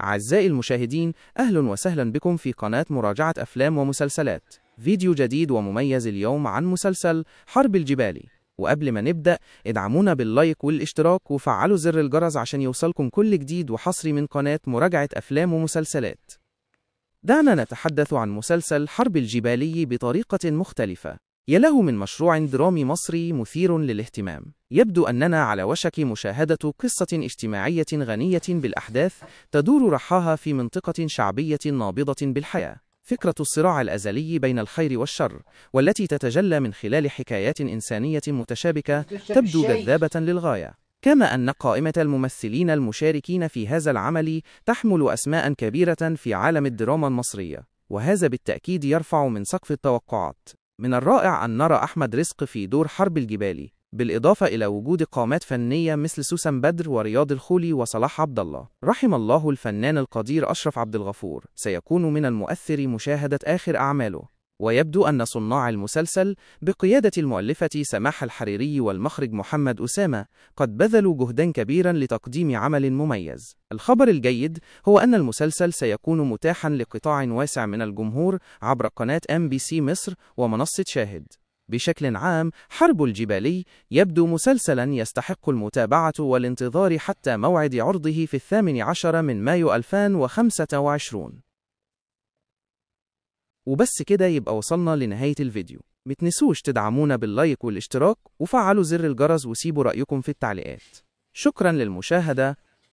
أعزائي المشاهدين، أهلا وسهلا بكم في قناة مراجعة أفلام ومسلسلات. فيديو جديد ومميز اليوم عن مسلسل حرب الجبال. وقبل ما نبدأ، ادعمونا باللايك والاشتراك وفعلوا زر الجرس عشان يوصلكم كل جديد وحصري من قناة مراجعة أفلام ومسلسلات. دعنا نتحدث عن مسلسل حرب الجبال بطريقة مختلفة. يله من مشروع درامي مصري مثير للاهتمام. يبدو أننا على وشك مشاهدة قصة اجتماعية غنية بالأحداث تدور رحاها في منطقة شعبية نابضة بالحياة. فكرة الصراع الأزلي بين الخير والشر، والتي تتجلى من خلال حكايات إنسانية متشابكة، تبدو جذابة للغاية. كما أن قائمة الممثلين المشاركين في هذا العمل تحمل أسماء كبيرة في عالم الدراما المصرية، وهذا بالتأكيد يرفع من سقف التوقعات. من الرائع أن نرى أحمد رزق في دور حرب الجبال، بالإضافة إلى وجود قامات فنية مثل سوسن بدر ورياض الخولي وصلاح عبد الله. رحم الله الفنان القدير أشرف عبد الغفور. سيكون من المؤثر مشاهدة آخر أعماله. ويبدو أن صناع المسلسل بقيادة المؤلفة سماح الحريري والمخرج محمد أسامة قد بذلوا جهدا كبيرا لتقديم عمل مميز. الخبر الجيد هو أن المسلسل سيكون متاحا لقطاع واسع من الجمهور عبر قناة MBC مصر ومنصة شاهد. بشكل عام، حرب الجبال يبدو مسلسلا يستحق المتابعة والانتظار حتى موعد عرضه في 18 من مايو 2025. وبس كده يبقى وصلنا لنهاية الفيديو. متنسوش تدعمونا باللايك والاشتراك وفعلوا زر الجرس وسيبوا رأيكم في التعليقات. شكرا للمشاهدة،